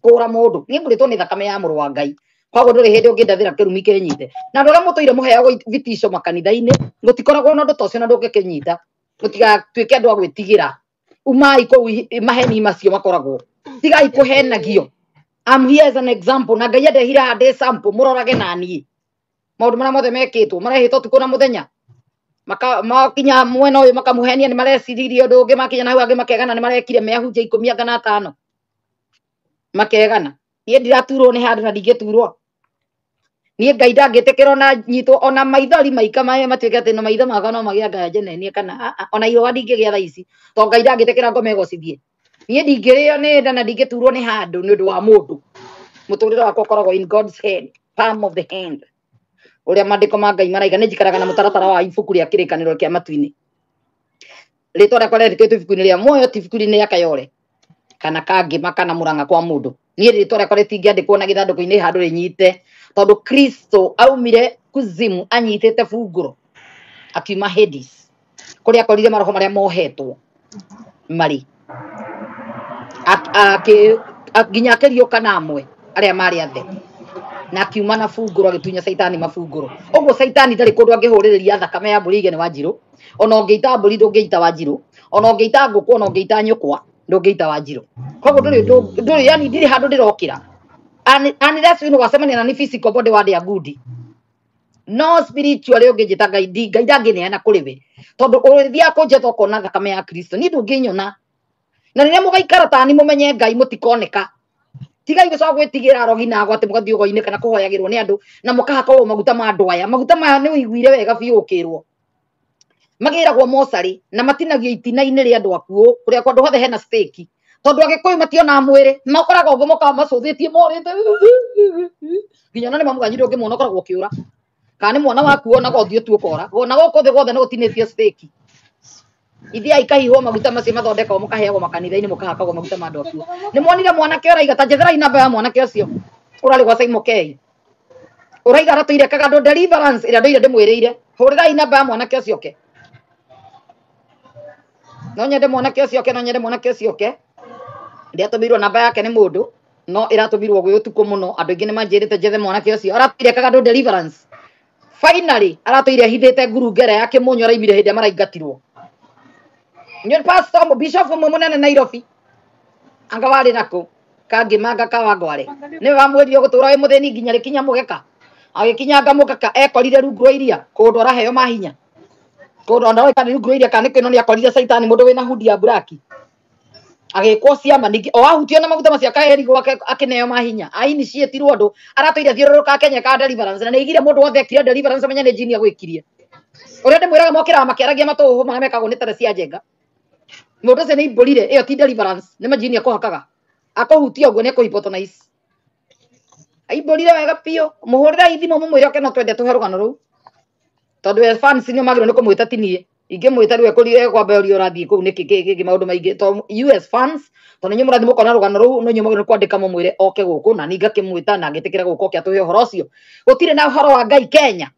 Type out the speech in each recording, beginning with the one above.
Ndingĩkũra mũndũ. Niĩ ngũrĩtwo nĩ thakame ya mũrũ wa Ngai. Koguo ndũrĩ hĩndĩ ũngĩndathĩra kĩrumi kĩnyite. Na andũ arĩa mũtũire mũheagwo vitisho makanitha-inĩ, gũtikoragwo na ũndũ ta ũcio na ndũngĩkĩnyita. Mũtigatuĩke andũ a gwĩtigĩra. Umai kũu maheni macio makoragwo. Tigai kũhenagio. I'm here as an example. Na Ngai andehire haha ndĩ sample, mũrorage na niĩ. Maũndũ marĩa mothe mekĩtwo, marehĩtwo ũtukũ na mũthenya. Makinya mwena ũyũ makamũhenia nĩ mareciririe ũndũ ũngĩ, makinya na hau angĩ makegana nĩ marekire mehunjia 15 anga na 5. Makegana. Niĩ ndiraturwo nĩ handũ na ndingĩturwo. Niĩ Ngai ndangĩtĩkĩra ona nyitwo ona maithori maika maya matuĩke atĩ na maitho makwa no magĩa nganjenenie kana ona ihũa ndingĩgĩa thaa ici. Tondũ Ngai ndangĩtĩkĩra ngome gocithie. Niĩ ndingĩrĩo nĩ nda na ndingĩturwo nĩ handũ nĩ ũndũ wa mũndũ. Mũtũrĩre wakwa ũkoragwo in God's hand, palm of the hand. Ũrĩa maandĩko ma Ngai maraiga, nĩ njikaraga na mũtaratara wa ibuku rĩa kĩrĩkanĩro kĩa matu-inĩ. Rĩtwa rĩakwa rĩandĩkĩtwo ibuku-inĩ rĩa muoyo, ti ibuku-inĩ rĩa Kayore kana Kangĩma kana Mũrang'a kwa mũndũ. Niĩ rĩtwa rĩakwa rĩtingĩandĩkwo na gĩthandũkũ-inĩ handũ rĩnyite, tondũ Kristo aumire kuzimu anyitĩte bungũro akiuma Hades, kũrĩa akorire maroho marĩa mohetwo marĩ. Nginya akĩriũka na amwe arĩa marĩ athe, na akiuma na bungũro agĩtunya Caitani mabungũro. Ũguo Caitani ndarĩ kũndũ angĩhũrĩrĩria thakame ya mbũri ige nĩ Wanjirũ. Ona ũngĩita mbũri ndũngĩita Wanjirũ, ona ũngĩita ngũkũ, ona ũngĩita nyũkwa ndũngĩita Wanjirũ. Koguo ndũrĩ, yani ndirĩ handũ ndĩrokĩra. Unless you know wacemania na ni physical body wa ndĩa ngundi. No spiritually ũngĩnjĩta Ngai, Ngai ndangĩneana kũrĩ we. Tondũ ũrĩthiaga kũnjetha ũkona thakame ya Kristo, niĩ ndũngĩnyona. Na rĩrĩa mũgaikara ta ni mũmenye Ngai mũtikoneka. Tigai gũcoka gwĩtigĩra arogi na agwati mũgathiĩ ũgo-inĩ kana kũhoyagĩrwo nĩ andũ na mũkahakwo maguta ma andũ aya. Maguta maya nĩ ũiguire wega biũ ũkĩrwo. Magĩragwo mocarĩ na matinagio itina-inĩ rĩa andũ akuũ kũrĩa kũndũ hothe hena stake. Tondũ Agĩkũyũ mationaga mwĩrĩ, makoragwo ũguo mokaga macũthĩtie morĩte. Nginya ona nĩ mamũganyire ũngĩmuona ũkoragwo ũkĩũra. Kana nĩ mwana waku wonaga ũthiũ tu ũkora. Wona gũkũ thĩ guothe nĩ gũtinĩtio stake. Ithiai ikahihwo maguta macio mathondekagwo mũkaheagwo makanitha-inĩ mũkahakagwo maguta ma andũ akuũ. Nĩ mwonire mwanake ũraiga, ta njetherai namba ya mwanake ũcio ũrarĩ gwa Simon K. Ũraiga aratũire Kagandũ deliverance ĩrĩa ndũire ndĩmwĩrĩire. Hũrĩrai namba ya mwanake ũcio oke. No nyende mwanake ũcio oke, no nyende mwanake ũcio oke. Ndiatũmĩirwo namba yake nĩ mũndũ, no ĩratũmirwo gwĩ ũtukũ mũno. Andũ aingĩ nĩ manjĩrĩte njethe mwanake ũcio. Aratũire Kagandũ deliverance. Finally, aratũire ahithĩte ngurungera ya kĩmũnyũ araimire hĩndĩ ĩrĩa maraingatirwo. Nĩ pastor bishop ũmwe mũnene Nairobi. Anga warĩ nakũ? Kangĩmanga Kawangware. Nĩwe wamwĩrire ũgũtũra wĩ mũthĩni nginya rĩkinya mũgeka. Agĩkinyanga mũgeka ekorire rungu rwa iria kũndũ araheo mahinya. Kũndũ ona kana rungu rwa iria kana nĩkĩ no nĩakorire Caitani mũndũ wĩna hundi ya buraki. Agĩkwo ciama ningĩ o ahutio na maguta macio akaeri gwake akĩneo mahinya. Ainitiatirwo andũ aratũire thiũrũrũka Kenya ka deliverance na nĩaigire mũndũ wothe ekire deliverance amenye nĩ jini agwĩkirie. Ũrĩa ndĩmwĩraga mokĩraga makĩaragia matũhũhũ marĩa mekagwo nĩ tere cia njenga. Mũndũ ũcio nĩ imbũrire, ĩyo ti deliverance, nĩ majini akũhakaga. Akũhutia ũguo nĩ akũhypnotize. Aimbũrire wega biũ. Mũhũrĩre thimũ mũmwĩre oke no twende tũhe rũgano rũu. Tondũ we fans nĩo magĩrĩirwo nĩ kũmwĩta ti niĩ. Ingĩmwĩta rĩu ekũria ekwamba ũria ũrathiĩ kũu nĩkĩ kĩ kĩ maũndũ maingĩ. To US fans, tondũ inyuĩ mũrathiĩ mũkona rũgano rũu, no inyuĩ mwagĩrĩirwo nĩ kwandĩka mũmwĩre oke gũkũ, na niĩ ngakĩmwĩta na ngĩtĩkĩra gũka oke atũhe ũhoro ũcio. Gũtirĩ na ũhoro wa Ngai Kenya.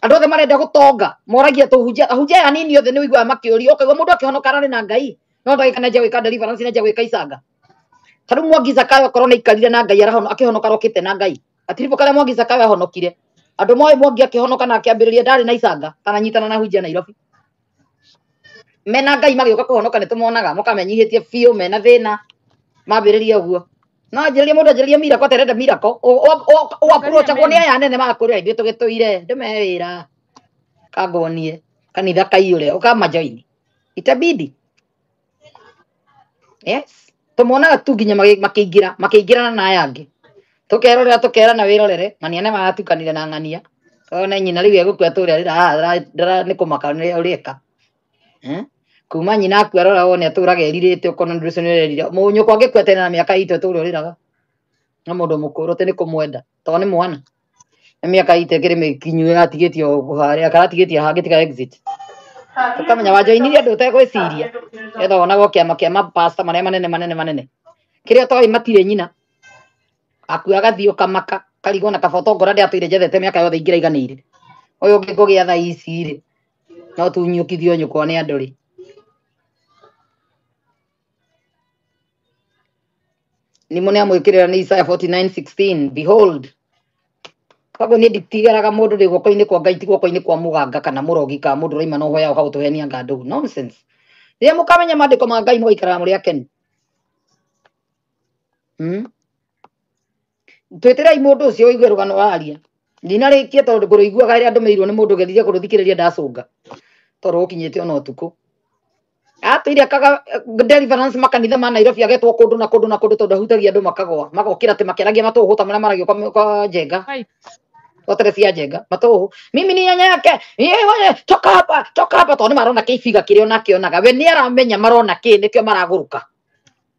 Andũ othe marenda gũtonga, moragia tũhunjia, ahunjia aya anini othe nĩ ũiguaga makĩũria, ũkaigua mũndũ akĩhonoka ararĩ na Ngai. No ndagĩka nĩ anjia gwĩka deliverance, nĩ anjia gwĩka icanga. Ta rĩu Mwangi Zakayo akorwo nĩ aikarire na Ngai akĩhonoka arokĩte na Ngai. Gatiribũ karĩa Mwangi Zakayo ahonokire. Andũ moĩ Mwangi akĩhonoka na akĩambĩrĩria ndarĩ na icanga, kana nyitana na ahunjia Nairobi. Mena Ngai magĩũka kũhonoka nĩ tũmonaga, mũkamenyihĩtie biũ, mena thĩna, mambĩrĩria ũguo. No anjĩrĩrie mũndũ anjĩrĩrie miracle atarenda miracle, ũapproachagwo nĩ aya anene magakwĩra ithuĩ tũgĩtũire, ndũme wĩra. Kangonie, kanitha kaiyũre, ũkamajoin. Itabidi. Yes. Tũmonaga tu nginya makĩingĩra, makĩingĩrana na aya angĩ. Tũkerorera, tũkerana wĩrorere, ng'ania nĩ maratukanire na ng'ania. One nyina rĩu egũkua tũrĩa rĩra haha, nĩ kũmaka nĩ ũreka. Kuma nyina akua rora wone atũraga erirĩte, ũkona ũndũ ũcio nĩ ũrerira. Mũnyũkwa angĩkua tene na mĩaka itũ atũra ũrĩraga. No mũndũ mũkũrũ atĩ nĩ kũmwenda, tondũ nĩ mwana. Nĩ mĩaka itũ ĩkĩrĩ mĩkinyu atigĩtio harĩa, kana atigĩtio haha angĩtiga exit. Ũkamenya wanjoinirie andũ ũtegwĩciria. Getha wonagwo kĩama kĩa mapasta marĩa manene manene manene. Kĩrĩa ũtoĩ matirĩ nyina. Akua agathiĩ ũkamaka, karigwo na kaba ũtongora ndĩatũire njethete mĩaka yothe ingĩraiganĩire. Ũyũ ũngĩ ngũgĩa thaa ici rĩ, no tunyukithio nyũkwa nĩ andũ rĩ. Nimo nĩ amwĩkĩrĩra nĩ Isaiah 49:16, behold. Koguo niĩ nditigaraga mũndũ ndĩ guoko-inĩ kwa Ngai, ti guoko-inĩ kwa mũganga kana mũrogi kana mũndũ ũraima na ũhoya ũka gũtũhenia ngandũ. Nonsense. Rĩrĩa mũkamenya maandĩko ma Ngai mũgaikaraga mũrĩ akenu. Twĩtĩrei mũndũ ũcio ũigue rũgano aria. Ndinarĩkia tondũ ngũrũiguaga rĩrĩa ndũmĩirwo nĩ mũndũ ngeririe kũrũthikĩrĩria ndacũnga. Tondũ gũkinyĩte ona ũtukũ. Atũire akaga deliverance makanitha ma Nairobi agetwo kũndũ na kũndũ na kũndũ tondũ ahutagia andũ makagwa. Magokĩra atĩ makĩaragia matũhũ ta marĩa maragio kwa Njenga. Kwa Teresia Njenga. Matũhũ. Mimi ni nyanya yake. Toka hapa, toka hapa tondũ nĩ marona kĩibiga kĩrĩa onake onaga. We nĩ aramenya marona kĩ nĩkĩo maragũrũka.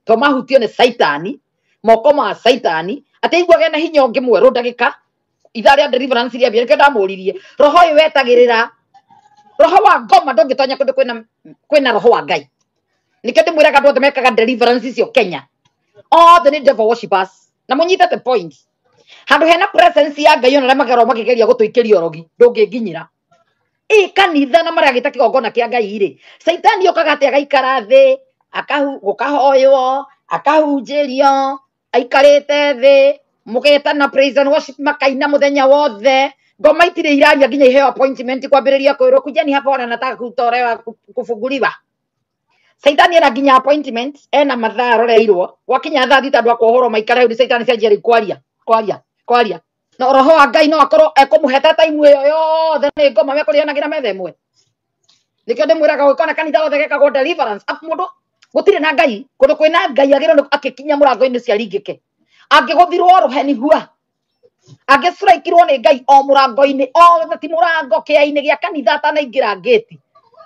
To mahutio nĩ Saitani, moko ma Saitani, atĩ aiguage na hinya ũngĩ mwerũ ndagĩka ithaa rĩa deliverance rĩambia nĩkĩo ndamũririe. Roho ũyũ wetagĩrĩra roho wa ngoma ndũngĩtonya kũndũ kwĩna roho wa Ngai. Nĩkĩo ndĩmwĩraga andũ othe mekaga deliverance icio Kenya othe nĩ devil worshippers. Na mũnyitĩte point. Handũ hena presence ya Ngai ona arĩa magerwo makĩgeria gũtũikĩria ũrogi ndũngĩnginyĩra. Ĩ kanitha na marĩa agĩta kĩgongona kĩa Ngai rĩ, Saitani okaga atĩ agaikara thĩ, gũkahoywo, akahunjĩrio, aikarĩte thĩ, mũgetana praise and worship makaina mũthenya wothe. Ngoma itirĩ iraria nginya iheo appointment kwambĩrĩria kwĩrwo kujeni hapa wana nataka kutolewa kufunguliwa. Saitani ena nginya appointment, ena mathaa aroreirwo. Gwakinya thaa thita andũ a kuohorwo maikare hau nĩ Saitani cianjia rĩu kwaria, kwaria, kwaria. No roho wa Ngai no akorwo ekũmũheta time ĩyo yothe nĩ ngoma mekũrĩanagĩra metha ĩmwe. Nĩkĩo ndĩmwĩraga gũkona kanitha wothe gekagwo deliverance. Afu mũndũ gũtirĩ na Ngai, kũndũ kwĩna Ngai agĩrĩirwo nĩ akĩkinya mũrango-inĩ ũcio aringĩke. Angĩgũthirwo rũheni hua, angĩcuraikirwo nĩ Ngai o mũrango-inĩ, o ti mũrango kĩainĩ gĩa kanitha atanaingĩra ngĩti.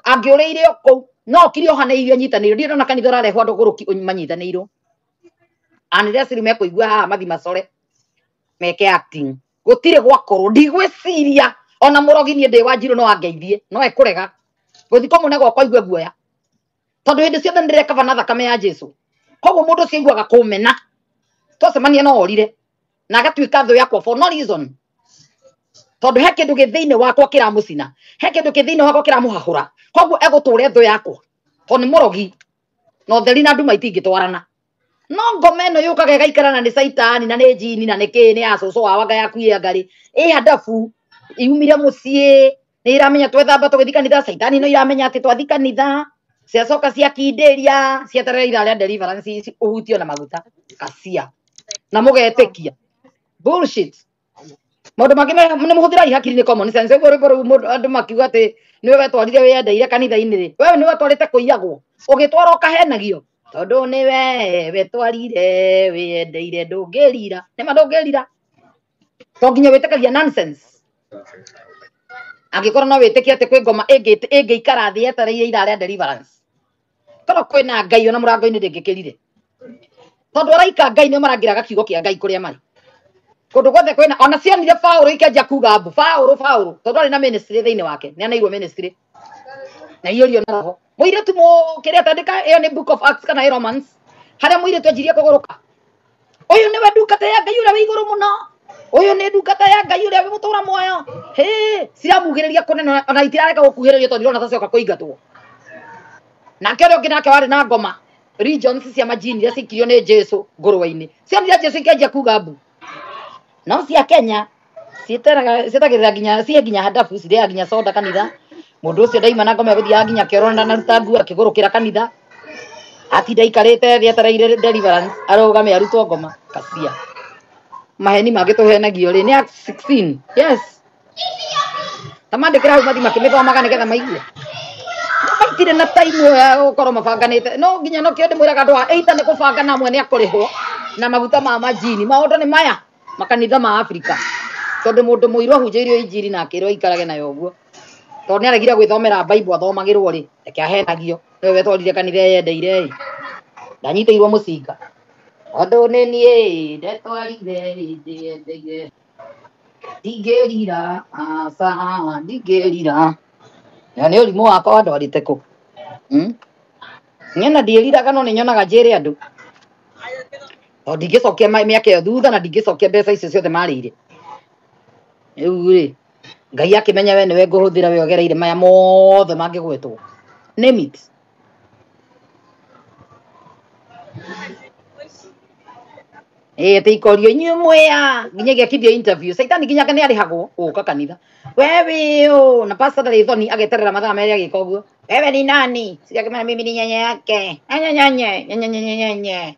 Angĩũrĩire o kũu, no okire ohanĩirio anyitanĩirwo. Ndirĩ ndona kanitha ũrarehwo andũ gũrũki manyitanĩirwo. Unless rĩu mekũigua haha mathi macore meke acting. Gũtirĩ gwakorwo, ndigwĩciria ona mũrogi niĩ ndĩ Wanjirũ no angeithie, no ekũrega. Gũthiĩ kũmũne gwakwa aigue guoya. Tondũ hĩndĩ ciothe nĩndĩrekaba na thakame ya Jesũ. Koguo mũndũ ũcio aiguaga kũmena. Twacemania no orire. Na agatuĩka thũ yakwa for no reason. Tondũ he kĩndũ gĩ thĩinĩ wakwa kĩramũcina. He kĩndũ gĩ thĩinĩ wakwa kĩramũhahũra. Koguo egũtũra thũ yakwa. Tondũ nĩ mũrogi. Na ũtheri na nduma itingĩtwarana. No ngoma ĩno yũkaga ĩgaikara na nĩ Saitani na nĩ njini na nĩ kĩ nĩ ya cũcũ wao anga yaku ĩ anga rĩ. Ĩ handabu yumire mũciĩ nĩ iramenya twethamba tũgĩthiĩ kanitha. Saitani no iramenya atĩ twathiĩ kanitha. Ciacoka ciakindĩria cieterera ithaa rĩa deliverance ũhutio na maguta kacia na mũgetĩkia. Bullshit. Maũndũ mangĩ nĩ mũhũthĩra hakiri nĩ common sense. Ũguo rwĩmbo rũu andũ makiuga atĩ nĩwe wetwarire wĩyendeire kanitha-inĩ rĩ, wewe nĩwe wetwarĩte kũiyagwo, ũgĩtwara ũkahenagio tondũ nĩwe wetwarire wĩyendeire, ndũngĩrira. Nĩma ndũngĩrira to nginya wĩtĩkagia nonsense. Angĩkorwo no wĩtĩkie atĩ kwĩ ngoma ĩngĩikara thĩ yetereire ithaa rĩa deliverance, korwo kwĩna Ngai ona mũrango-inĩ ndĩngĩkĩrire, tondũ araika Ngai nĩo marangĩraga kiugo kĩa Ngai kũrĩa marĩ. Kũndũ guothe kwĩna, ona cionire Paũlũ ikĩanjia kuga mbu, Paũlũ, Paũlũ, tondũ arĩ na ministry thĩinĩ wake, nĩ aneirwo ministry na iyũrio na roho. Mũirĩtu kĩrĩa tandĩka ĩyo nĩ Book of Acts kana ĩ Romans, harĩa mũirĩtu anjirie kũgũrũka. Ũyũ nĩwe ndungata ya Ngai ũrĩa wĩ igũrũ mũno, ũyũ nĩ ndungata ya Ngai ũrĩa wĩ mũtũra muoyo. Hĩ, ciramugĩrĩria kũnene ona itirareka gũkuhĩrĩrio tondũ irona ta cioka kũingatwo. Nake ũrĩa ũngĩ nake warĩ na ngoma regions cia majini iria cikirio nĩ Jesũ ngũrwe-inĩ, cionire Jesũ ikĩanjia kuga mbu. No cia Kenya cietagĩrĩra nginya cihe nginya handabu, cirĩaga nginya soda kanitha. Mũndũ ũcio ndaima na ngoma egũthiaga nginya kĩoro na ndanaruta nguo akĩgũrũkĩra kanitha. Atinda aikarĩte thĩ etereire deliverance, arũgame arutwo ngoma kacia. Maheni mangĩ tũhenagio rĩ nĩ Acts 16. Yes. Ta mandĩkĩra hau mathi makĩmĩthomaga nĩgetha maigue. Matirĩ na time ya gũkorwo mabanganĩte. No nginya no kĩo ndĩmwĩraga andũ a either nĩ kũbanga na amwe nĩ akũrĩhwo na maguta ma majini. Maũndũ nĩ maya makanitha ma Afrika. Tondũ mũndũ mũirũ ahunjĩirio injiri na akĩrwo aikarage nayo ũguo. Tondũ nĩ aregire gwĩthomera Bible athomagĩrwo rĩ, reke ahenagio. Nĩwe wetwarire kanitha eyendeire ĩ. Ndanyitĩirwo mũcinga. Tondũ nĩ niĩ ndetwarire ndĩyendeire. Ndingĩrira, aca, ndingĩrira. Na nĩ ũrimũ wakwa wandwarĩte kũ? Niĩ ona ndiĩriraga no nĩ nyonaga njĩre andũ. Tondũ ndingĩcokia mĩaka ĩyo thutha na ndingĩcokia mbeca icio ciothe marĩire. Rĩu rĩ, Ngai akĩmenya we nĩwe ngũhũthĩra we ũgereire maya mothe mangĩgwetwo. Name it. Ĩ ikorio inyuĩ mwĩa nginya gĩakithio interview. Caitani nginya nĩ arĩhagwo gũka kanitha. We wĩ ũ? Na pastor ndarĩ thoni ageterera mathaa merĩ agĩka ũguo. Wewe ni nani? Sijakimana mimi ni nyanya yake. Nyanya nyanya nyanya nyanya nyanya.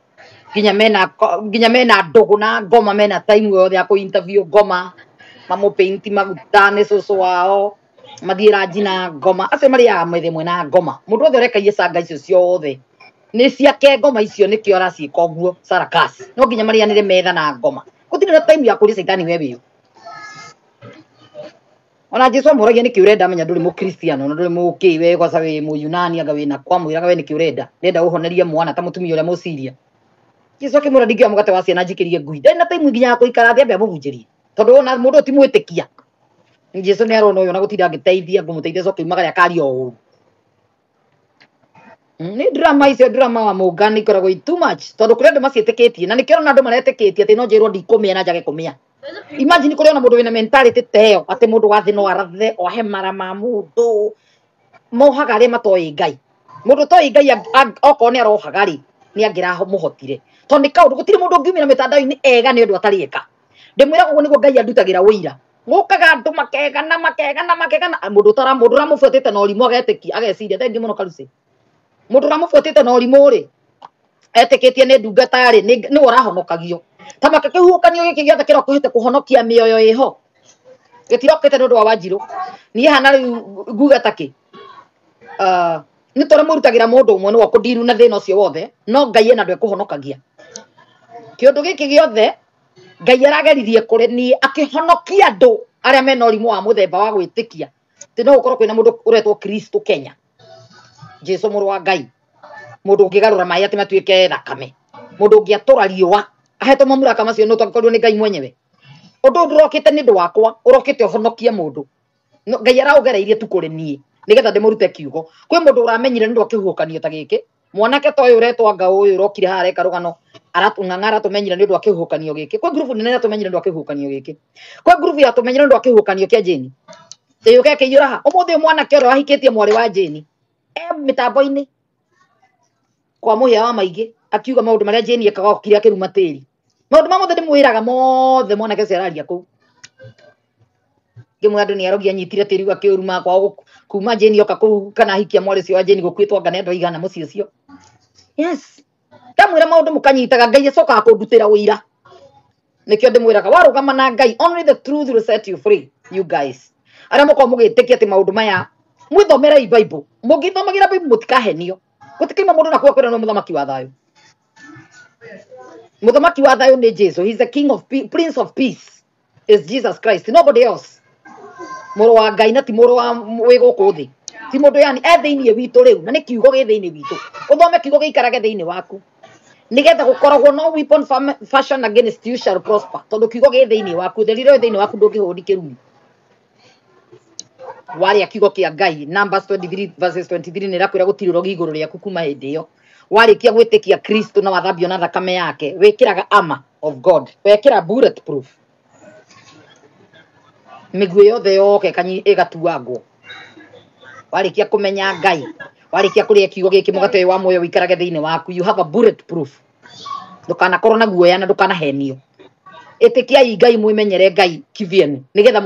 Nginya mena ndũgũ na ngoma, mena time yothe ya kũ interview ngoma, mamũpeinti maguta nĩ cũcũ wao, mathiĩ ranji na ngoma. Acio marĩaga metha ĩmwe na ngoma. Mũndũ wothe ũreka icanga icio ciothe nĩ ciake ngoma icio, nĩkĩo araciĩka ũguo sarakasi. No nginya marĩanĩre metha na ngoma. Gũtirĩ na time ya kũria caitani we wĩũ. Ona Jesu amũragia nĩkĩ ũrenda, amenya ndũrĩ mũkristiano na ndũrĩ mũkĩ, we kwanza wĩ mũyunani anga wĩna kwamwĩraga we nĩkĩ ũrenda, ndĩrenda ũhonerie mwana ta mũtumia ũrĩa mũciria. Jesu akĩmwĩra ndingĩoya mũgate wa ciana njikĩrie ngui. Ndarĩ na time nginya ya gũikara thĩ ambe amũhunjĩrie, tondũ ona mũndũ ũyũ ti mwĩtĩkia. Jesu nĩ arona ũyũ na gũtinda angĩteithia, ngũmũteithia coke umagare akaria ũũ. Nĩ drama icio, drama wa mũngani ikoragwo i too much, tondũ kũrĩ andũ maciĩtĩkĩtie na nĩkĩo ona andũ maretĩkĩtie atĩ no njĩrwo ndikũmĩa na njage kũmĩa. Imagine kũrĩ ona mũndũ wĩna mentality ta ĩyo atĩ mũndũ wa thĩ no arathe ohe mara ma mũndũ. Mohaga arĩa matoĩ Ngai. Mũndũ ũtoĩ Ngai okorwo nĩ arohaga rĩ, nĩ angĩramũhotire. Tondũ nĩ kaũndũ gũtirĩ mũndũ ũngiumĩra mĩtandao-inĩ ega nĩ ũndũ atarĩ eka. Ndĩmwĩraga ũguo nĩguo Ngai andutagĩra ũira. Gũkaga andũ makegana makegana makegana, mũndũ ũtara mũndũ ũramũbuatĩte na ũrimũ agetĩkia ageciria thengiũ mũno Karuci. Mũndũ ũramũbuatĩte na ũrimũ rĩ, etĩkĩtie nĩ ndungata rĩ, nĩwe ũrahonokagio. Ta maka kĩhuhũkanio gĩkĩ gĩothe kĩrokĩte kũhonokia mĩoyo ĩho. Gĩtirokĩte nĩ ũndũ wa Wanjirũ. Niĩ hana rĩu nguga takĩ. Nĩ tondũ mũrutagĩra mũndũ ũmwe nĩwe ũkũndiru na thĩna ũcio wothe, no Ngai ena andũ ekũhonokagia. Kĩũndũ gĩkĩ gĩothe Ngai arageririe kũrĩ niĩ akĩhonokia andũ arĩa mena ũrimũ wa mũthemba wa gwĩtĩkia atĩ no gũkorwo kwĩna mũndũ ũretwo Kristo Kenya, Jesu mũrũ wa Ngai, mũndũ ũngĩgarũra maĩ atĩ matuĩke thakame, mũndũ ũngĩatũra riũa ahetwo mamuraka macio no twakorwo nĩ Ngai mwenyewe. Ũndũ ũyũ ndũrokĩte nĩ ũndũ wakwa, ũrokĩte ũhonokie mũndũ. No, Ngai araũgereirie tu kũrĩ niĩ nĩgetha ndĩmũrute kiugo. Kwĩ mũndũ ũramenyire nĩ ũndũ wa kĩhuhũkanio ta gĩkĩ, mwanake ta ũyũ ũretwo anga ũyũ ũrokire haha areka rũgano, ng'ang'a aratũmenyire nĩ ũndũ wa kĩhuhũkanio gĩkĩ. Kwĩ ngurubu nene yatũmenyire nĩ ũndũ wa kĩhuhũkanio gĩkĩ. Kwĩ ngurubu yatũmenyire nĩ ũndũ wa kĩhuhũkanio kĩa Jane. Ĩyũke ĩkĩiyũra ha. Ũmũthĩ ũyũ mwanake ũrĩa wahikĩtie mwarĩ wa Jane e mĩtambo-inĩ kwa mũhĩa wa maingĩ akiuga maũndũ marĩa Jane ekaga okire akĩruma tĩri. Maũndũ ma mothe ndĩmwĩraga mothe mwanake ũcio araria kũu. Ngĩmwĩra andũ nĩ arogi anyitire tĩri akĩũruma kwao kuma Jane oka kũu kana ahikia mwarĩ ũcio wa Jane gũkuĩtwo anga nĩ andũ aigana mũciĩ ũcio. Yes. Ndamwĩra maũndũ mũkanyitaga, Ngai acokaga kũndutĩra ũira. Nĩkĩo ndĩmwĩraga warũgama na Ngai, only the truth will set you free, you guys. Arĩa mũkoragwo mũgĩtĩkia atĩ maũndũ maya, mwĩthomerei Bible. Mũngĩthomagĩra Bible mũtikahenio. Gũtikaima mũndũ na kuga kwĩra nĩ mũthamaki wa thayũ. Mũthamaki wa thayũ nĩ Jesu. He's the king of peace, prince of peace is Jesus Christ, nobody else. Mũrũ wa Ngai na ti mũrũ wa wĩ gũkũ thĩ. Ti mũndũ yani e thĩinĩ witũ rĩu, na nĩ kiugo gĩ thĩinĩ witũ. Ũthome kiugo gĩikarage thĩinĩ waku. Nĩgetha gũkoragwo no weapon fashion against you shall prosper. Tondũ kiugo gĩ thĩinĩ waku, ũtheri ũrĩa wĩ thĩinĩ waku ndũngĩhũni kĩrumi. Warĩa kiugo kĩa Ngai, Numbers 23 verses 23 nĩ ĩrakwĩra gũtirĩ ũrogi igũrũ rĩaku kuma hĩndĩ ĩyo. Warĩkia gwĩtĩkia Kristo na wathambio na thakame yake, wĩkĩraga armor of God, wekĩra bulletproof. Mĩguĩ yothe yoka ĩgatuangwo. Warĩkia kũmenya Ngai, warĩkia kũrĩa kiugo gĩkĩ mũgate ũyũ wa muoyo ũikarage thĩinĩ waku, you have a bulletproof. Ndũkanakorwo na guoya na ndũkanahenio. Ĩtĩkiai Ngai, mwĩmenyere Ngai kivyenu, nĩgetha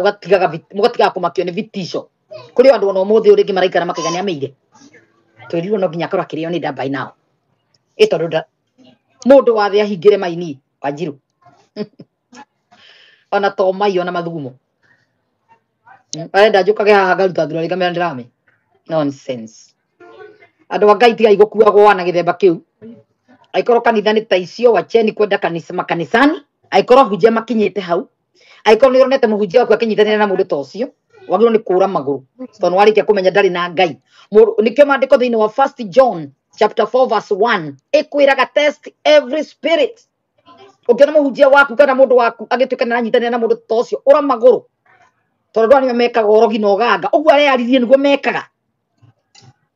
mũgatigaga kũmakio nĩ vitisho. Kũrĩ andũ ona ũmũthĩ ũyũ rĩngĩ maraikara makĩga nĩ ameire. Twĩrirwo no nginya akorwo akĩrĩo nĩ nda by now. Ĩ tondũ nda mũndũ wa thĩ ahingĩre maini Wanjiru. Ona to mai ona mathugumo. Arenda njũkage haha ngaruta thurari ngamera ndĩrame. Nonsense. Andũ a Ngai tigai gũkuagwo na gĩthemba kĩu. Aikorwo kanitha nĩ ta icio, wacheni kwenda kanitha makanisani. Aikorwo ahunjia makinyĩte hau. Aikorwo nĩ ũronete mũhunjia waku akĩnyitanĩra na mũndũ ta ũcio, wagĩrĩirwo nĩ kũra magũrũ. Tondũ warĩkia kũmenya ndarĩ na Ngai. Nĩkĩo maandĩko thĩinĩ wa 1 John chapter 4 verse 1 ĩkwĩraga test every spirit. Ũngĩona mũhunjia waku kana mũndũ waku agĩtuĩka nĩ aranyitanĩra na mũndũ ta ũcio, ũra magũrũ. Tondũ andũ aya nĩo mekaga ũrogi na ũganga. Ũguo areyaririe nĩguo mekaga.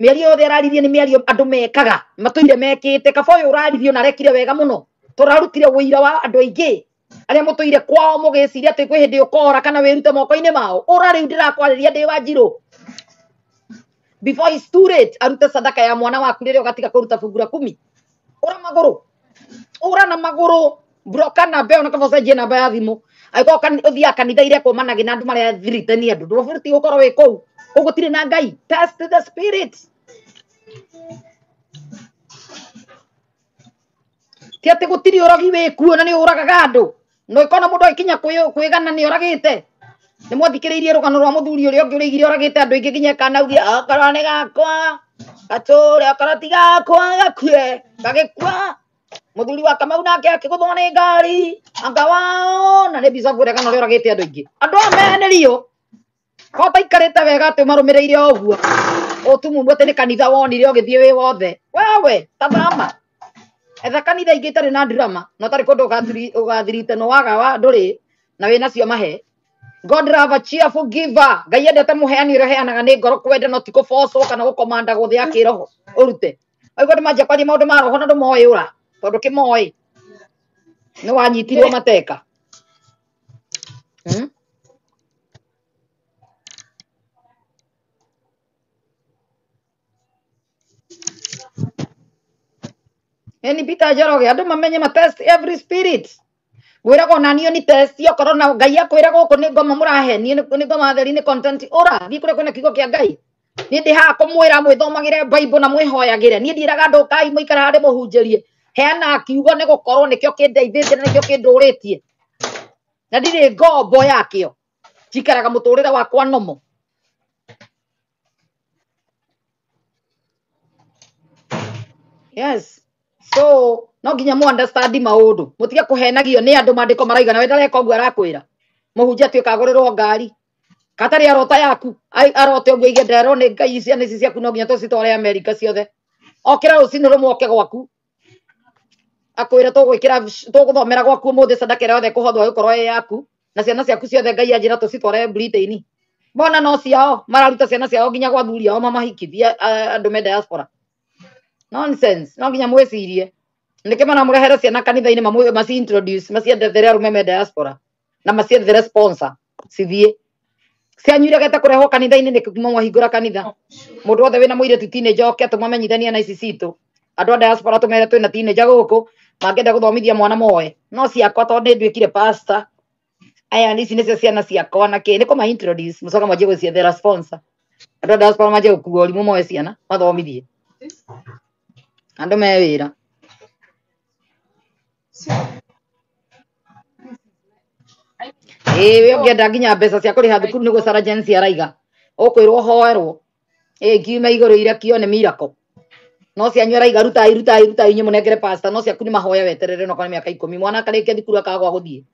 Mĩario yothe araririe nĩ mĩario andũ mekaga, matũire mekĩte. Kaba ũyũ ũraririe na arekire wega mũno. Tondũ ararutire ũira wa andũ aingĩ arĩa mũtũire kwao mũgĩciria atĩ kwĩ hĩndĩ ũkora kana wĩrute moko-inĩ mao. Ũra rĩu ndĩrakwarĩria ndĩ Wanjirũ. Before it's too late, arute sadaka ya mwana waku rĩrĩa ũgatiga kũruta fungu la kumi. Ũra magũrũ. Ũra na magũrũ. Broka namba ĩyo na kaba ũcenjie namba ya thimũ. Angĩkorwo ũthiaga kanitha iria kũmanagĩ na andũ marĩa thirite nĩ andũ, ndũbatiĩ gũkorwo wĩ kũu. Kũu gũtirĩ na Ngai. Test the spirit. Ti atĩ gũtirĩ ũrogi wĩ kuo na nĩ ũragaga andũ. No ĩkona mũndũ agĩkinya kwĩgana nĩ oragĩte. Nĩ mwathikĩrĩirie rũgano rwa mũthuri ũrĩa ũngĩ ũrĩigire oragĩte andũ aingĩ nginya ĩkanaugire okorwo nĩ gakwa gatũre okorwo ti gakwa gakue gagĩkua. Mũthuri wa Kamau nake akĩgũthwo nĩ ngari anga wao na nĩ mbica ngũrega na ũrĩa oragĩte andũ aingĩ. Andũ aya mehenerio ko taikarĩte wega atĩ ũmarũmĩrĩire o ũguo ũtumumu atĩ nĩ kanitha wonire ũgĩthiĩ wĩ wothe. Wewe tathama etha kanitha ingĩ itarĩ na drama na ũtarĩ kũndũ ũgathirite no waga wa ndũrĩ na wĩ nacio mahe. God love a cheerful giver. Ngai endete mũheani ũrĩa ũheanaga nĩ ngoro kwenda no ti kũbocwo kana gũkomandagwo thĩ ya kĩroho ũrute. Aigua andũ manjia kwaria maũndũ ma roho na ndũmoĩ ũra tondũ kĩmoĩ nĩ wanyitirwo mateka. Eni Peter Njoroge andũ mamenye ma test every spirit. Ngwĩraga ona niĩ ni test okorwo na Ngai akwĩra gũkũ nĩ ngoma mũrahenio nĩ ngoma theri nĩ content ũra thiĩ kũrĩa kwĩna kiugo kĩa Ngai. Niĩ ndĩ haha kũmwĩra mwĩthomagĩre Bible na mwĩhoyagĩre. Niĩ ndiĩraga andũ ũkai mũikare haha ndĩmũhunjĩrie. Heana kiugo nĩ gũkorwo nĩkĩo kĩndeithĩtie na nĩkĩo kĩndũrĩtie. Na ndirĩ ngombo yakĩo. Njikaraga mũtũrĩre wakwa nomo. Yes. So no nginya mu understand maũndũ. Mũtige kũhenagio nĩ andũ maandĩko maraiga na we ndareka ũguo arakwĩra. Mũhunjia atuĩka agũrĩrwo ngari. Katarĩ arota yaku. Arote ũguo aige nderwo nĩ Ngai ciana ici ciaku no nginya tũcitware Amerika ciothe. Okĩra rũcinĩ rũmwe oke gwaku. Akwĩra tũgwĩkĩra tũgũthomera gwaku ũmũthĩ sadaka ĩrĩa yothe ĩkũhothwo ĩgũkorwo ĩ yaku. Na ciana ciaku ciothe Ngai anjĩra tũcitware Britain. Mbona no ciao mararuta ciana ciao nginya gwa athuri ao mamahikithie andũ me diaspora. Nonsense. No nginya mwĩcirie. Nĩkĩ maramũrehere ciana kanitha-inĩ maci introduce maciendethere arũme me diaspora na maciethere sponsor cithiĩ. Cianyu iregete kũrehwo kanitha-inĩ nĩkĩ kuma mwahingũra kanitha? Mũndũ wothe wĩna mũirĩtu teenager oke tũmamenyithanie na ici citũ. Andũ a diaspora tũmere twĩna teenager gũkũ mangĩenda gũthomithia mwana moe. No ciakwa tondũ nĩ nduĩkire pastor. Aya ici nĩcio ciana ciakwa na kĩ nĩ kũma introduce mũcoka mwanjie gũciethera sponsor. Andũ a diaspora manjie gũkua ũrimũ moe ciana mathomithie. Andũ me wĩra. Ĩĩ we ũngĩenda nginya mbeca cia kũrĩha thukuru nĩguo Sarah Jensi araiga. Ũkwĩrwo ũhoerwo. Ĩĩ ngiume igũrũ irekio nĩ miracle. No cianyu araiga rutai rutai rutai inyuĩ mũnengere pastor no ciaku nĩ mahoya weterere no korwo nĩ mĩaka 10 mwana akarĩkia thukuru akaga gwa gũthiĩ.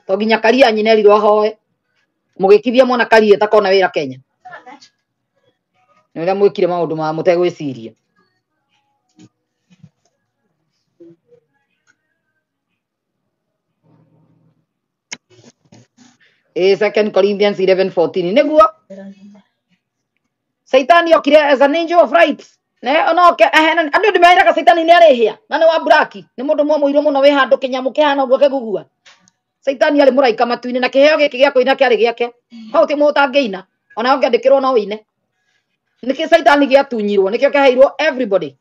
To nginya karia nyina erirwo ahoe. Mũgĩkithia mwana karia takona wĩra Kenya. Nĩ ũrĩa mwĩkire maũndũ ma mũtegwĩciria. Second Corinthians 11:14 nĩguo Saitani okire as an angel of light. Ne ono ke ahena andũ ndĩmeraga Saitani nĩ arĩhĩa na nĩ wa braki nĩ mũndũ mũirũ mũno wĩ handũ kĩnyamũ kĩhana ũguo kĩgugua. Saitani arĩ mũraika matu-inĩ na kĩheo gĩkĩ gĩa kũina kĩarĩ gĩake. Hau ti mũndũ ũtangĩina ona ũngĩandĩkĩrwo no ũine. Nĩkĩ Saitani gĩatunyirwo nĩkĩo kĩaheirwo everybody.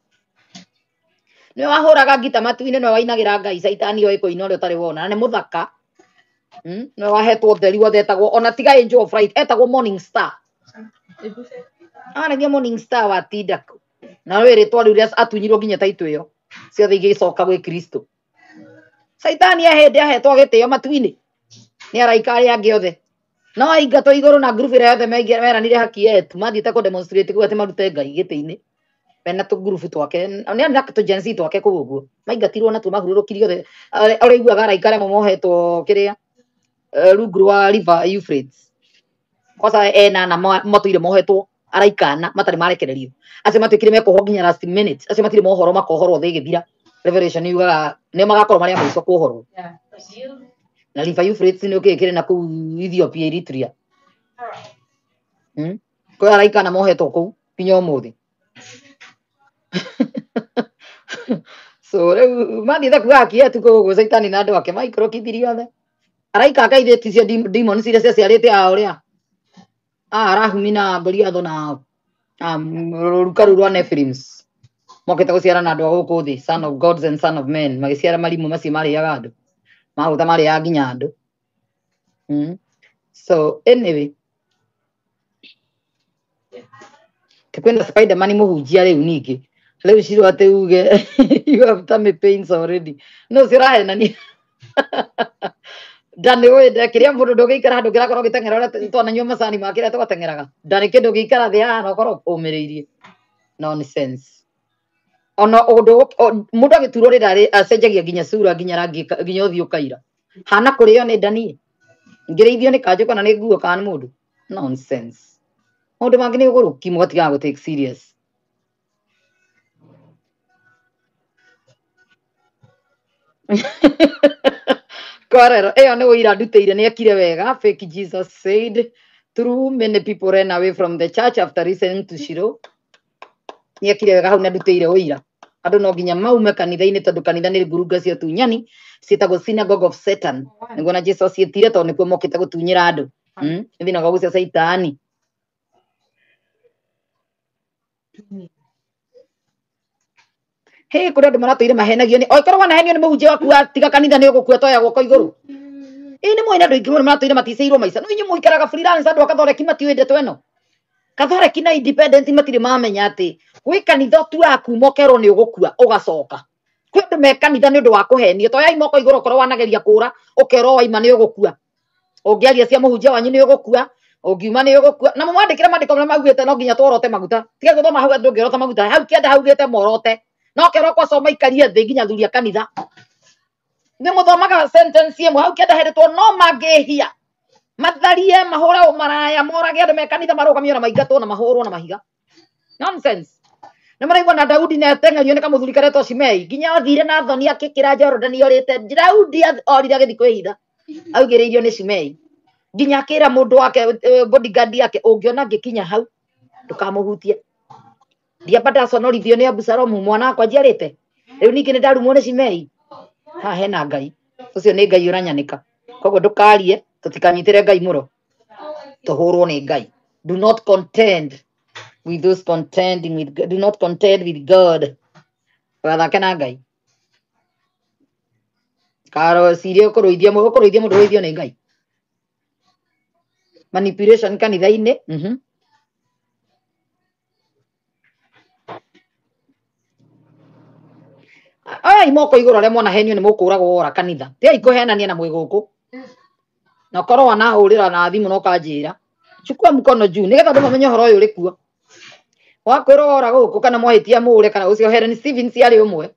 Nĩwe wahũraga ngita matu-inĩ nĩwe wainagĩra Ngai. Saitani oĩ kũina ũrĩa ũtarĩ wona na nĩ mũthaka. Nĩwe wahetwo ũtheri wothe etagwo ona tiga angel of light etagwo morning star. Anagia morning star watinda kũ? Na wĩ rĩtwa rĩu rĩa atunyirwo nginya taitũ ĩyo ciothe igĩcoka gwĩ Kristo. Saitani ahĩndĩ ahetwo gĩtĩo matu-inĩ nĩ araika arĩa angĩ othe. No aingatwo igũrũ na ngurubu ĩrĩa yothe meranire haki yetu mathiĩte kũ demonstrate kuga atĩ marute Ngai gĩtĩ-inĩ. Mena tũngurubu twake nĩ na tũ Gen Z twake kũu ũguo maingatirwo natuo mahurũrũkirio othe. Ũrĩa araika arĩa mohetwo kĩrĩa rungu rwa River Euphrates. Kwanza ena na matũire mohetwo araika ana matarĩ marekererio. Acio matuĩkire mekuohwo nginya last minute. Acio matirĩ mohoro makohorwo thĩ ĩgĩthira. Revelation yugaga nĩ magakorwo marĩ a mũico kuohorwo. Na River Euphrates nĩ ũkĩĩ kĩrĩ na kũu Ethiopia Eritrea. Kwĩ araika ana mohetwo kũu nginya ũmũthĩ. So rĩu mathiĩte kuga haki yetu kũu ũguo Saitani na andũ ake maikũrũkithirio othe. Araika a Ngai ticio demons iria ciaciarĩte a ũrĩa Arahumi na Goliath na rũruka rũu rwa Nephilims mokĩte gũciara na andũ a gũkũ thĩ, son of gods and son of men, magĩciara marimũ macio marĩaga andũ. Mahũta marĩaga nginya andũ. So anyway, kwĩna Spiderman mũhunjia rĩu ningĩ. Rĩu Shiro atĩ uge you have tummy pains already. No ũcio ũrahenania. Nda nĩ ũĩ kĩrĩa mũndũ ndũngĩikara handũ kĩrakorwo gĩteng'era ũrĩa twananyua macani ma kĩrĩa twateng'eraga. Nda nĩ kĩndũ gĩikara thĩ haha na ũkorwo ũmĩrĩirie. Nonsense. Ona ũndũ mũndũ agĩturwo rĩra acenjagia nginya sura nginya rangi nginya ũthiũ ũkaira. Hana kũrĩo nĩ nda niĩ. Ngĩrĩithio nĩ kanjũ kana nĩ nguo kana nĩ mũndũ. Nonsense. Maũndũ mangĩ nĩ ũgũrũki mũgatigaga gũ take serious. Kwarero ĩyo nĩ ũira ndutĩire nĩ ekire wega. Fake Jesus said through many people ran away from the church after listening to Shiro. Nĩ ekire wega hau na ndutĩire ũira. Andũ no nginya maume kanitha-inĩ tondũ kanitha nĩ ngurunga cia ũtunyani ciĩtagwo synagogue of Satan. Nĩguo na Jesu aciĩtire tondũ nĩkuo mokĩte gũtunyĩra andũ. Nĩ thinagogu cia Caitani. Hĩ kũrĩ andũ maratũire mahenagio nĩ oikorwo wanahenio nĩ mũhunjia waku atiga kanitha nĩ ũgũkua toya guoko igũrũ. Ĩ nĩ mwĩna andũ aingĩ mũno maratũire maticĩirwo maica. No inyuĩ mũikaraga freelance andũ a Kathoreki matiũĩ ndeto ĩno. Kathoreki na independent matirĩ mamenya atĩ gwĩ kanitha ũtuaga kuma ũkerwo nĩ ũgũkua ũgacoka. Kwĩ andũ me kanitha nĩ ũndũ wa kũhenio. Toyai moko igũrũ okorwo wanageria kũra ũkerwo waima nĩ ũgũkua. Ũngĩaria cia mũhunjia wanyu nĩ ũgũkua. Ũngiuma nĩ ũgũkua. Na mũmwandĩkĩre mandĩko marĩa maugĩte no nginya tworote maguta. Tiga gũthoma hau ndũngĩrota maguta. Hau kĩanda haugĩte morote. No kerwo kwacoma ikarie thĩ nginya athuri a kanitha. Nĩ mũthomaga sentence ĩmwe hau kĩanda heretwo no mangĩhia. Matharie mahũre ũmaraya morage andũ me kanitha marũgamio na maingatwo na mahũrwo na mahiga. Nonsense. Nĩ maraigua na Daudi nĩ ateng'erio nĩ kamũthuri karetwo Shimei nginya athire na thoni akĩkĩra Jorodani orĩte. Daudi orire agĩthiĩ kwĩhitha augĩrĩirio nĩ Shimei nginya akĩra mũndũ wake bodyguard yake ũngĩona ngĩkinya hau ndũkamũhutie. Ndiamba ndaconorithio nĩ Abusalomu mwana wakwa njiarĩte. Rĩu ningĩ nĩ ndarumwo nĩ Shimei. Haha hena Ngai. Ũcio nĩ Ngai ũranyanĩka. Koguo ndũkarie tũtikanyitĩre Ngai mũro. Tũhũrwo nĩ Ngai. Do not contend with those contending with God. Do not contend with God. Ndũgathake na Ngai. Karocirie ũkũrũithia mũndũ ũkũrũithia mũndũ ũrũithio nĩ Ngai. Manipulation kanitha-inĩ. Oyai moko igũrũ arĩa mwanahenio nĩ mũkũragwo wora kanitha. Tigai kũhenania na mwĩ gũkũ. Na ũkorwo wanahũrĩra na thimũ na ũkanjĩra. Chukua mkono juu nĩgetha andũ mamenye ũhoro ũyũ ũrĩ kuo. Wakwĩrwo wora gũkũ kana mwahĩtia mũũre kana ũcio Helen Stevens arĩ ũmwe.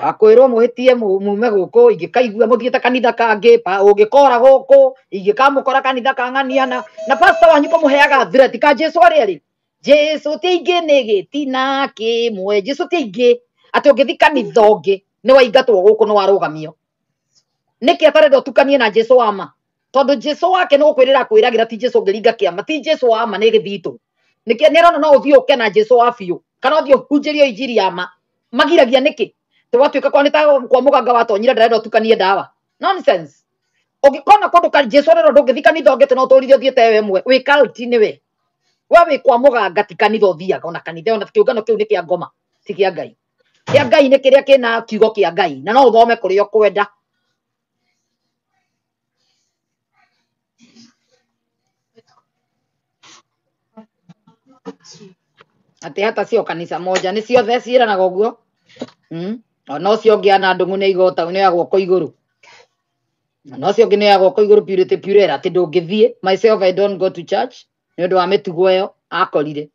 Wakwĩrwo mũhĩtie mume gũkũ ingĩkaigua mũthiĩte kanitha kangĩ ũngĩkora gũkũ ingĩkamũkora kanitha kang'ania na pastor wanyu kũmũheaga threat ka Jesu arĩa rĩ. Jesu ti aingĩ nĩ gĩtina kĩmwe. Jesu ti aingĩ atĩ ũngĩthiĩ kanitha ũngĩ nĩ waingatwo gũkũ nĩ warũgamio. Nĩkĩ atarenda ũtukanie na Jesu wa ma? Tondũ Jesu wake nĩ gũkwĩrĩra akwĩragĩra ti Jesu ũngĩringa kĩama, ti Jesu wa ma nĩ gĩthitũ. Nĩkĩ nĩ arona no ũthiĩ ũke na Jesu wa biũ kana ũthiĩ ũhunjĩrio injiri ya ma. Magiragia nĩkĩ? Twatuĩka kwa nĩ ta kwa mũganga watonyire ndarenda ũtukanie ndawa. Nonsense. Ũngĩkona kũndũ ka Jesu arera ndũngĩthiĩ kanitha ũngĩ atĩ no ũtũrire ũthiĩte we ĩmwe. Wĩ cult nĩ we. We wĩ kwa mũganga ti kanitha ũthiaga ona kanitha ona kĩũngano kĩu nĩ kĩa ngoma ti kĩa Ngai. Kĩa Ngai nĩ kĩrĩa kĩna kiugo kĩa Ngai na no ũthome kũrĩa ũkwenda. Atĩ hata sio kanitha moja nĩ ciothe ciĩranaga ũguo. Ona ũcio ũngĩ ana ndũng'ũ nĩ igota nĩ ya guoko igũrũ. Ona ũcio ũngĩ nĩ ya guoko igũrũ Purity Purera atĩ ndũngĩthiĩ. Myself I don't go to church nĩ ũndũ wa mĩtugo ĩyo akorire.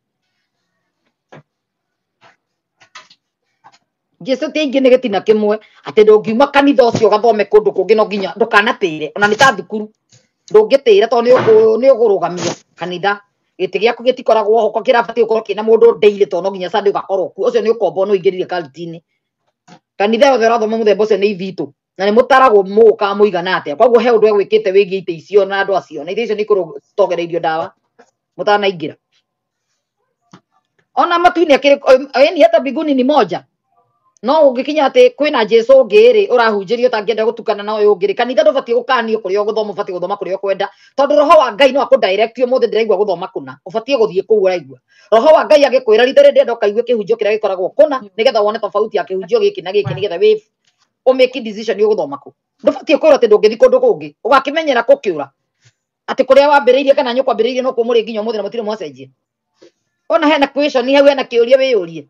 Jesu ti aingĩ nĩ gĩtina kĩmwe atĩ ndũngiuma kanitha ũcio ũgathome kũndũ kũngĩ no nginya ndũkanatĩre ona nĩ ta thukuru ndũngĩtĩra tondũ nĩ ũkũrũgamio kanitha. Gĩtĩ gĩaku gĩtikoragwo ho kĩrabatiĩ gũkorwo kĩna mũndũ daily tondũ no nginya Sunday ũgakorwo kuo. Ũcio nĩ ũkombo no ũingĩrire cult-inĩ. Kanitha yothe ũrathoma mũthemba ũcio nĩ ithitũ na nĩ mũtaragwo mũgũkaga mũigana atĩa. Koguo he ũndũ egwĩkĩte wĩgiĩ itĩ icio na andũ acio na itĩ icio nĩ ikũrogereirio ndawa mũtanaingĩra. Ona matu-inĩ akĩrĩ ĩni hata mbinguni ni moja. No ũngĩkinya atĩ kwĩna Jesu ũngĩ rĩ ũrahunjĩrio ũtangĩenda gũtukana na ũyũ ũngĩ rĩ kanitha ndũbatiĩ gũkanio kũrĩa ũgũthoma ũbatiĩ gũthoma kũrĩa ũkwenda tondũ roho wa Ngai no akũ direct ũmũthĩ ndĩraigua gũthoma kũna ũbatiĩ gũthiĩ kũu ũraigua. Roho wa Ngai agĩkwĩra rita rĩrĩ ndĩrenda ũkaigue kĩhunjio kĩrĩa gĩkoragwo kũna nĩgetha wone tofauti ya kĩhunjio gĩkĩ na gĩkĩ nĩgetha wĩ ũmake decision ũgũthoma kũ. Ndũbatiĩ kwĩrwo atĩ ndũngĩthiĩ kũndũ kũngĩ. Ũgakĩmenyera kũkĩũra. Atĩ kũrĩa wambĩrĩirie kana nyũkwa ambĩrĩirie no kuo mũrĩ nginya ũmũthĩ na mũtirĩ mwacenjia. Ona hena question hau hena kĩũria wĩyũrie.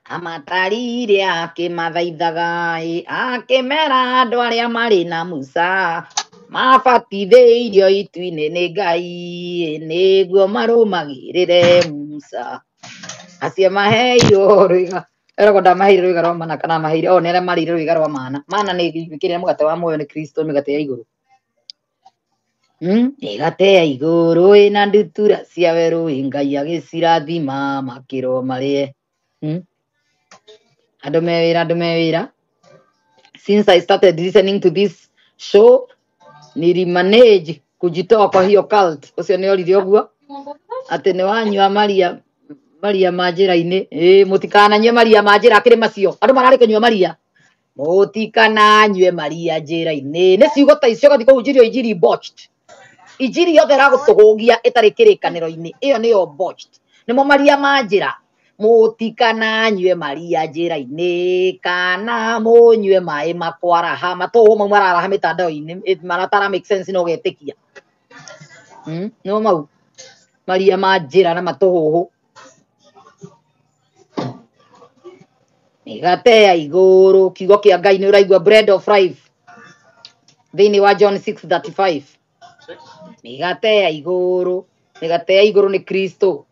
Amatarire akĩmathaithaga ĩ, akĩmera andũ arĩa marĩ na Musa mabatithĩirio itu-inĩ nĩ Ngai nĩguo marũmagĩrĩre Musa. Acio maheirwo rwĩga eragwo ndamaheire rwĩga rwa mana kana maheire o nĩ arĩa marĩire rwĩga rwa mana. Mana nĩ kĩrĩa mũgate wa muoyo nĩ Kristo mĩgate ya igũrũ. Mĩgate ya igũrũ ĩna ndutura cia werũ Ngai agĩcirathima makĩrwo marĩe. Andũ me wĩra, andũ me wĩra. Since I started listening to this show, nilimanage kujitoa kwa hiyo cult. Ũcio nĩ orire ũguo atĩ nĩ wanyua maria maria ma njĩra-inĩ. Ĩ mũtikananyue maria ma njĩra akĩrĩ macio. Andũ mararĩ kũnyua maria. Mũtikananyue maria njĩra-inĩ. Nĩ ciugo ta icio ũgathiĩ kũhunjĩrio injiri botched. Injiri yothe ĩragũtũgũgia ĩtarĩ kĩrĩkanĩro-inĩ. Ĩyo nĩyo botched. Nĩmo maria ma njĩra. Mũtikananyue maria njĩra-inĩ kana mũnyue maĩ makwaraha matũhũ mau mararaha mĩtandao-inĩ maratara make sense no ũgetĩkia. Nĩmo mau maria ma njĩra na matũhũhũ. Mĩgate ya igũrũ kiugo kĩa Ngai nĩ ũraigua bread of life thĩinĩ wa John 6:35. Mĩgate ya igũrũ, mĩgate ya igũrũ nĩ Kristo,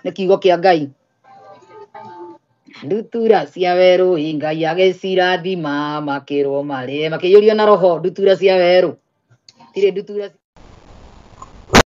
nĩ kiugo kĩa Ngai. Ndutura cia werũ Ngai agĩcirathima makĩrwo marĩe makĩiyũrio na roho ndutura cia werũ tirĩ ndutura.